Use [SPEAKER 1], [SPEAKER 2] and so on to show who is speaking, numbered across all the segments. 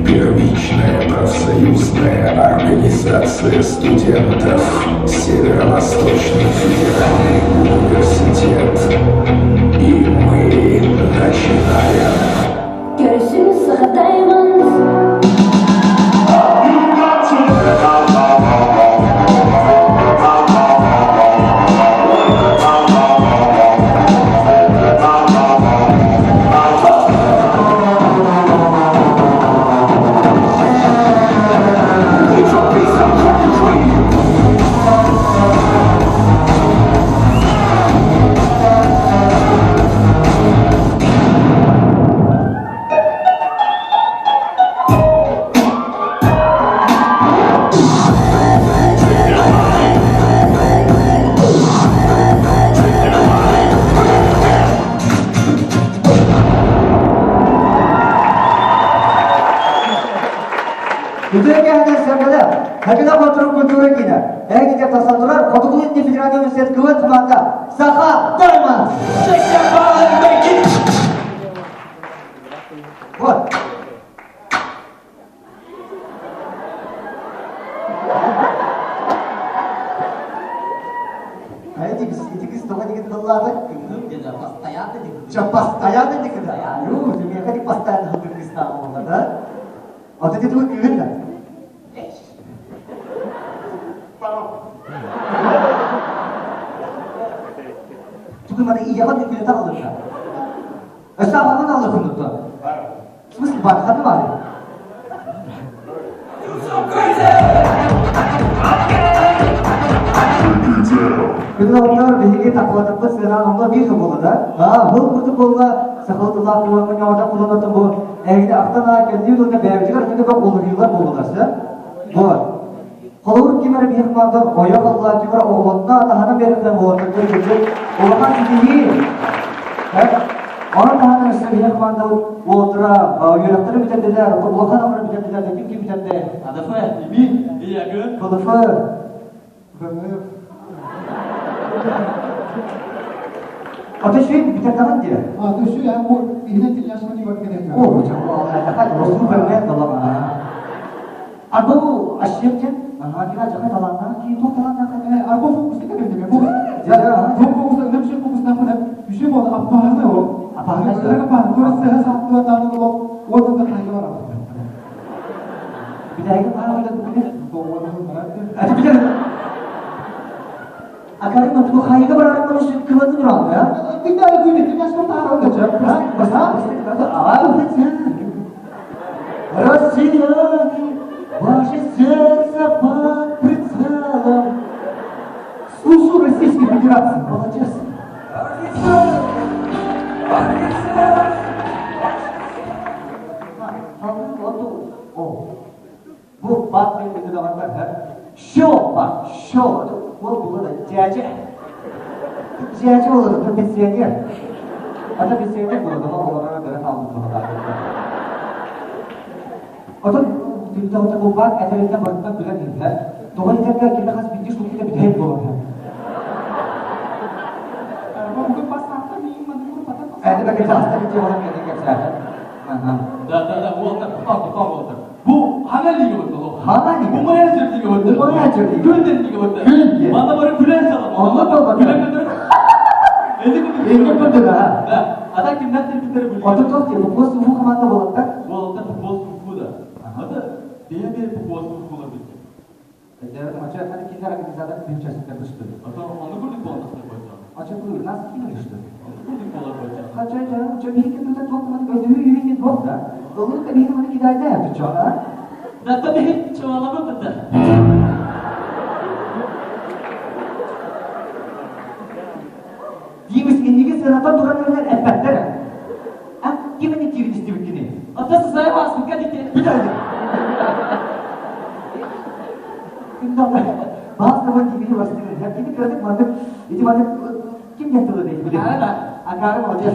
[SPEAKER 1] Первичная профсоюзная организация студентов Северо-Восточный федеральный университет. И мы начинаем.
[SPEAKER 2] Көрсүн Саха Diamonds.
[SPEAKER 3] Үтүө кэһэнэр сэргэлэр, Хакына Хотуру культура киинэ, эһигитэ тахсан турар Хотугу Илин федеральный университет КВН хамаанда Саха Diamonds! Вот. А эти эти тоҕо деген тыллаабыт?
[SPEAKER 4] Постоянно деген.
[SPEAKER 3] Ча постоянно деген. Ну, ты меня постоянно кыргызстан да? А ты твой кыгын да? Тугу мана ийэҕин үкүлэтэ аллыша. Өссө аҕаҕын аллыхын утта. В смысле бар, хаты бар. Күн оҕолор биһиги такылатыппыт сыанаан онно биир сыл буолла да. Аа, бұл курдук буолла сахал тыллаах буолан ньоҕота куланатын бу эһигини ахтан аа кэллиир уонна бэйэбитигэр өтө бөх уларыйыылар буоллулар сэ. Вот. Холобур ким эрэ биһиэх маантан ойох ылла, ким эрэ оҕолонно, таһынан биэрэн уолаттарга кырдьык улахан ситиһии. Онон таһынан өссө биһиэх маантабыт уолаттара үөрэхтэрин бүтэрдилэр, улахан амары бүтэрдилэр, ким ким бүтэрдэ?
[SPEAKER 4] АДФ, ИМИ, ИАГ.
[SPEAKER 3] ФДФ, БМФ. А ты что, бүтэрдэҕин дии?
[SPEAKER 5] А, то все, я иһинэн тельняшканы бар кэлэн.
[SPEAKER 3] О, супер балама. Арбау ашшеп Ага, жака таланна, ки туох таланна
[SPEAKER 5] Арбау фокуста кэлэн бу. Туох фокуста, нөмшө фокуста хана үшө бол аппаһына ол.
[SPEAKER 3] Аппаһына.
[SPEAKER 5] Аппаһына. Тура сыһа сааттыа тааны ол уотун да хайга барар.
[SPEAKER 3] Бидайга паа ойлады биле.
[SPEAKER 5] Ати
[SPEAKER 3] биле. Акары мату хайга барар маны сүт кылады турал да.
[SPEAKER 5] Бидайга күнү тельняшка таары да чап.
[SPEAKER 3] Баса, Россияне, ваше сердце под прицелом.
[SPEAKER 5] Служу Российской Федерации.
[SPEAKER 3] Молодец. Бу бат мен бир Шо бар, шо. Ол була да дядя. Дядя olur, это пенсионер. Это пенсионер була, дома олорор бere kaldı була. Отон түнтэ бу бат әтәлеттен баттан билен инде. Тоҕо итэргэ кини хас биирдии шутка бүтэһик буолар. Это так часто где он мне кепсәтә.
[SPEAKER 4] Да, да, да, уолтар, папа, папа, уолтар. Бу хана лига бутта ол.
[SPEAKER 3] Хана лига?
[SPEAKER 4] Бу менеджер лига бутта.
[SPEAKER 3] Бу менеджер лига.
[SPEAKER 4] Күнден лига бутта.
[SPEAKER 3] Күн диэн.
[SPEAKER 4] Манна бары күлэн сала.
[SPEAKER 3] Онно буолбата.
[SPEAKER 4] Күлэн көтөр. Эти күн.
[SPEAKER 3] Эти күндүк, а.
[SPEAKER 4] Да. А так кимнән терпиттер билген.
[SPEAKER 3] Ото тох те футбол су команда болот да.
[SPEAKER 4] Уолтар футбол суфу да. Ата бэйэ бэйэ футбол суфулар билген.
[SPEAKER 3] Дәрәтем ача хәне киндер организатор бирчәсендә бышты.
[SPEAKER 4] Ата аны күрдек болмасына койса.
[SPEAKER 3] Ача бу нас кинули что ли?
[SPEAKER 4] Аны күрдек болар койса.
[SPEAKER 3] Хача жа ча бихи кем тук маны көйдү юрин бок да. Олу та бихи маны кидайда я чона.
[SPEAKER 4] Да та бихи чуалабы бутта.
[SPEAKER 3] сценаттан туран эрэнэр эппэттэр. А, ким ини тиирин истибиккини?
[SPEAKER 4] Оттон сысайа бааспыкка дити.
[SPEAKER 3] Бүтэ Баас табан тиирини бастыгын. Кини кыратык маннык, ити маннык ким диэн тылы дейт билин? Акаары молодец.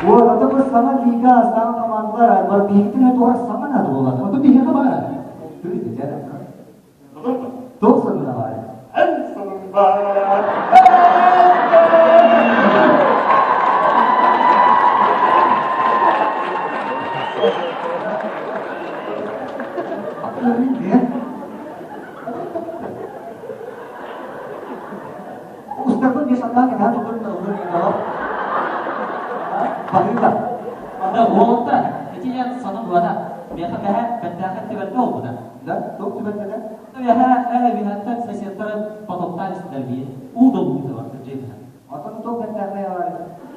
[SPEAKER 3] Вот, это бу саҥа лига, саҥа командалар, бар биһигитин туһар саҥа наада буоллар.
[SPEAKER 5] Ото биһиэхэ баара.
[SPEAKER 3] Туох сонуна баар?
[SPEAKER 6] Эн сонун баар.
[SPEAKER 3] Устарбын бес атаан кэтэһэн тутун ыллыр ыйдалар. Баһыыба.
[SPEAKER 4] Да, уолаттар, ити диэн сонун буола. Миэхэ бэһэ бэртээхэй түбэлтэ буолбута.
[SPEAKER 3] Да, туох түбэлтэтэ?
[SPEAKER 4] Миэхэ эбиһэттэн соседтара потоптаан истилэр бии. Уу долгуйда бар дьиэтинэн.
[SPEAKER 3] Оттон туох бэртээхэй бар?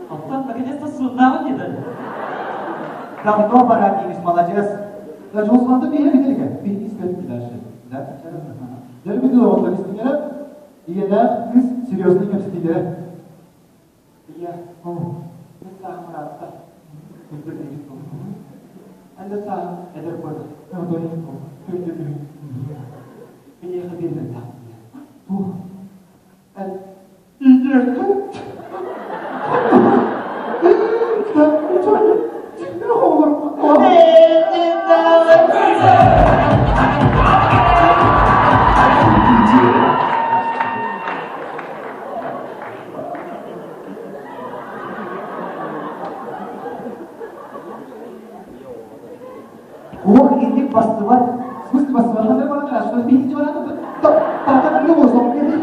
[SPEAKER 4] Оттон наконец-то сууннааҕын диэтэ.
[SPEAKER 3] Давно пора дейміз, молодец.
[SPEAKER 5] Да, Жолсманта биһиэ битилигэ. Биһиги испэт дальше.
[SPEAKER 3] Да,
[SPEAKER 5] Дәрбин оҕолор истиҥэрэ, ийэлээх кыыс серьезный кэпсэтиилэрэ.
[SPEAKER 6] Ийэ, мен сааһым ыраатта. Эн да сааһым эдэр буолар. Күндүлүн. Биһиэхэ биэрбэтэх.
[SPEAKER 5] Туох?
[SPEAKER 6] Эн ийэххин.
[SPEAKER 3] Уох инник бастыбат.
[SPEAKER 5] В смысле бастыбат? Ханна баран что биһиги баран тата биле болсоң биле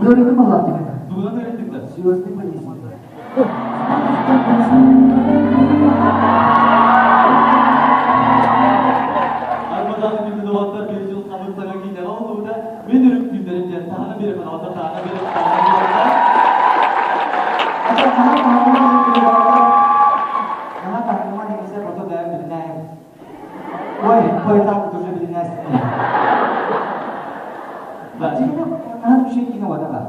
[SPEAKER 3] Көрүнүм алар деген.
[SPEAKER 4] Тугунан öğrettikler.
[SPEAKER 3] Серьезный полиция.
[SPEAKER 4] Армадан күндү доҕоттор bir жыл хабыр саҥа киинэҕэ олууда мен үрүҥ түүннэрим диэн таһана биэрэ ханалата таһана биэрэ таһана биэрэ.
[SPEAKER 3] Ата наһаа таһымман диэн Наһаа таһымман диэн ото бэйэм билинээйим. Ой, ой, там уже билинээсин.
[SPEAKER 4] Да.
[SPEAKER 3] Наһаа үчүгэй киинэ уота ба.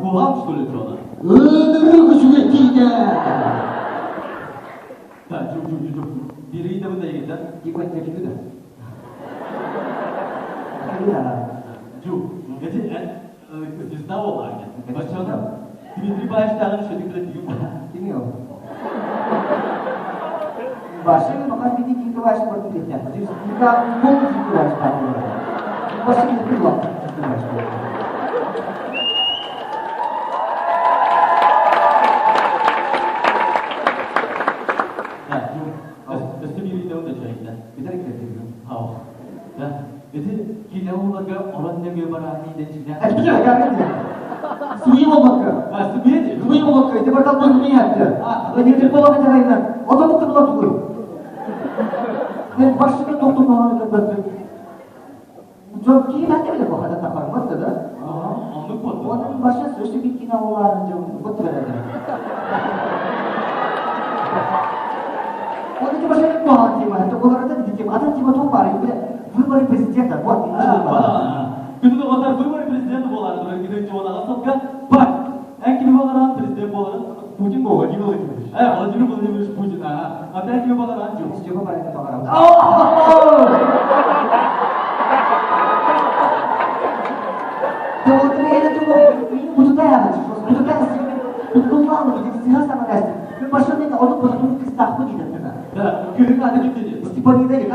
[SPEAKER 4] Куһаҕан что ли чона?
[SPEAKER 5] Ынырык үчүгэй киинэ!
[SPEAKER 4] Да, жук жук жук. Бири да бында егет,
[SPEAKER 3] Типа интервью да.
[SPEAKER 4] Жук. Эти звезда болар. Бачана Дмитрий Баевтагын шөдүк тигим.
[SPEAKER 3] Кими ол? Башы мақас бити кийки башы көрдүм кетті. Ника пол кийки башы бар. Башы кийки лап кийки башы.
[SPEAKER 4] Да, жук. Өстө бири да бында чайда.
[SPEAKER 3] Битер кетти.
[SPEAKER 4] Хау. Да. Эти киинэ уларга орон нөҥүө барааны ден чинэ.
[SPEAKER 3] Әтпиче, кәмин. Суи болмакка.
[SPEAKER 4] А, сумеете?
[SPEAKER 3] Суи болмакка. Ити бартал туй миятты.
[SPEAKER 4] А,
[SPEAKER 3] Лагерь бола катарайна. Одамы кытыла тугуй. Мен башыга токтомаган өтөп Жок, кийин атты биле бу хата тапар, да?
[SPEAKER 4] Оннук болду.
[SPEAKER 3] Onun başı сөзсүз bir kine olarınca bu verdi. Onun başı bir puan тема, это оларда тема, атын тема тоқ бар, выборы президента, вот.
[SPEAKER 4] Күндү доҕоттор выборы президента болар, күндү жолага сылга бар. Эн кими боларан президент боларын
[SPEAKER 5] Путин был Владимир Владимирович.
[SPEAKER 4] Владимир Владимирович Путин, ага. А эн кими боларан жок.
[SPEAKER 3] Степа бар это Да вот это Мен башыммен оны бұтының қыстақпы дейді.
[SPEAKER 4] Да, күнүн аты ким деди?
[SPEAKER 3] Степанида дейді.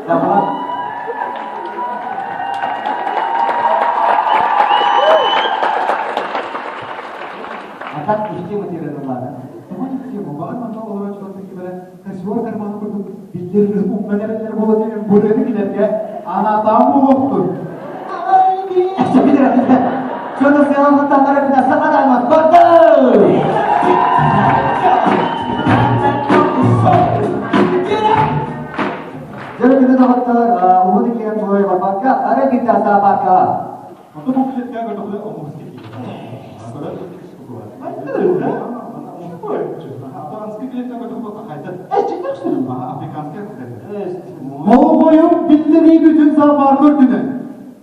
[SPEAKER 3] Tamam. Атак үстем материаллары.
[SPEAKER 5] Тоҕо тема, баҕар манна олорон чугастык кимэрэ кассиор карманы курдук биллэр Итир умнан эрэллэр буола диэн бу ырыаны кинилэргэ анаатаан буолуохтун.
[SPEAKER 3] Что-то сыаналыттан Саха Даймонд барды! Дьэ, күнү доҕоттор, уһун иккиэн буой барбакка, ара биирдэ зоопаркаҕа.
[SPEAKER 5] Онто бу клеткаҕа көрдөххүнэ омук Болҕойуҥ биллэрии бүтүн зоопарка үрдүнэн.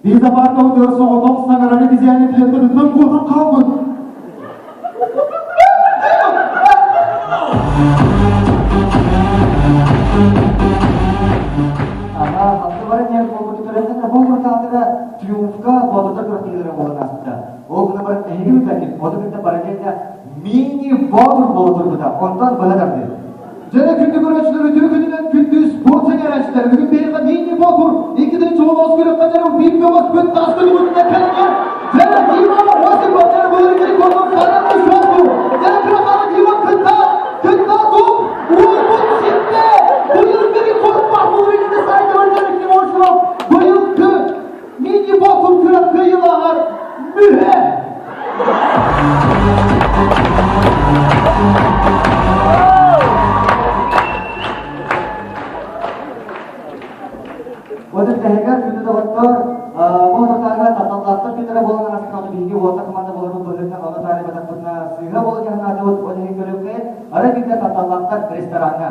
[SPEAKER 5] Биир зоопарка утуйар соҕотох саҥарар обезьяна клеткатыттан куотан хаалбыт.
[SPEAKER 3] Ага, хатты баран иһэр буолбуту көрөннөр, бу куртаатыга Триумфка боотурдар күрэхтэһиилэрэ буолан ааспыта. Ол гына баран эһиги билбэккит, ону кытта параллельно мини-боотур буола турбута. Онтон быһа тардыы.
[SPEAKER 5] Дьэ, күндү көрөөччүлэр, үтүө күнүнэн күндү спорт сэҥээрээччилэр, бүгүн биһиэхэ мини-боотур 2010 күрэххэ дьарык биир бөҕөс бүт таас күнүгүнэн кэлэн Дьэ, Димон Осипов дьэ былыргы рекордун ханан суолту. Дьэ, Кырахана Димон кытта, кытта туп, уолбут ситте. Быйылгы рекорд баар былыргы сайтовар дьарык Осипов быйылгы мини-боотур күрэх кыайыылааҕар мүһэ.
[SPEAKER 3] Отут тэһигэр күндү доҕоттор, бу отутааҕы тапталлаахтар күннэрэ буолан ааспыт биһиги уота команда буоларбыт быһыытынан ону таарыйбатахпытына сыыһа буола диэн аатыбыт ол иһин көрүөххэ арай биирдэ тапталлаахтар рестораҥҥа.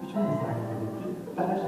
[SPEAKER 5] Почему вы сами говорите? Даже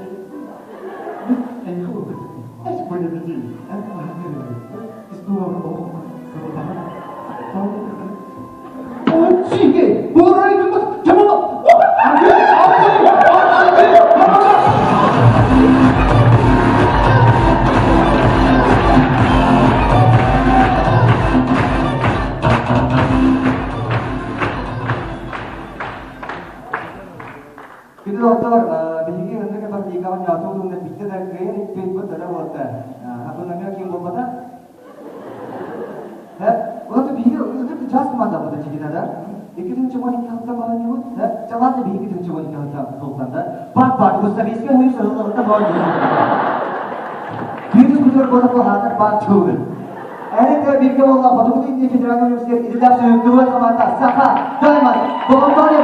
[SPEAKER 3] Күндү доҕоттор, биһиги ыннык эпартийкаҕа ньоотуу туһунан биирдэ да кыайан иппит өрө буолта. Хатыланамыа ким буолбата? Вот биһиги ыннык час команда буолда чигина да. 2012 хылта баланьыбыт, да? Чалаата биһиги 2012 хылта султан да. Бак-бак, Густавийская хүйүс ылылыта боонньубут. Биир күтөр буола хаатар бак чугун. Әрите бииргэ буолла Хотугу Индия Федеральный университет идэлээх сөһүҥкүбүт команда Саха Даймонд Болонтоне.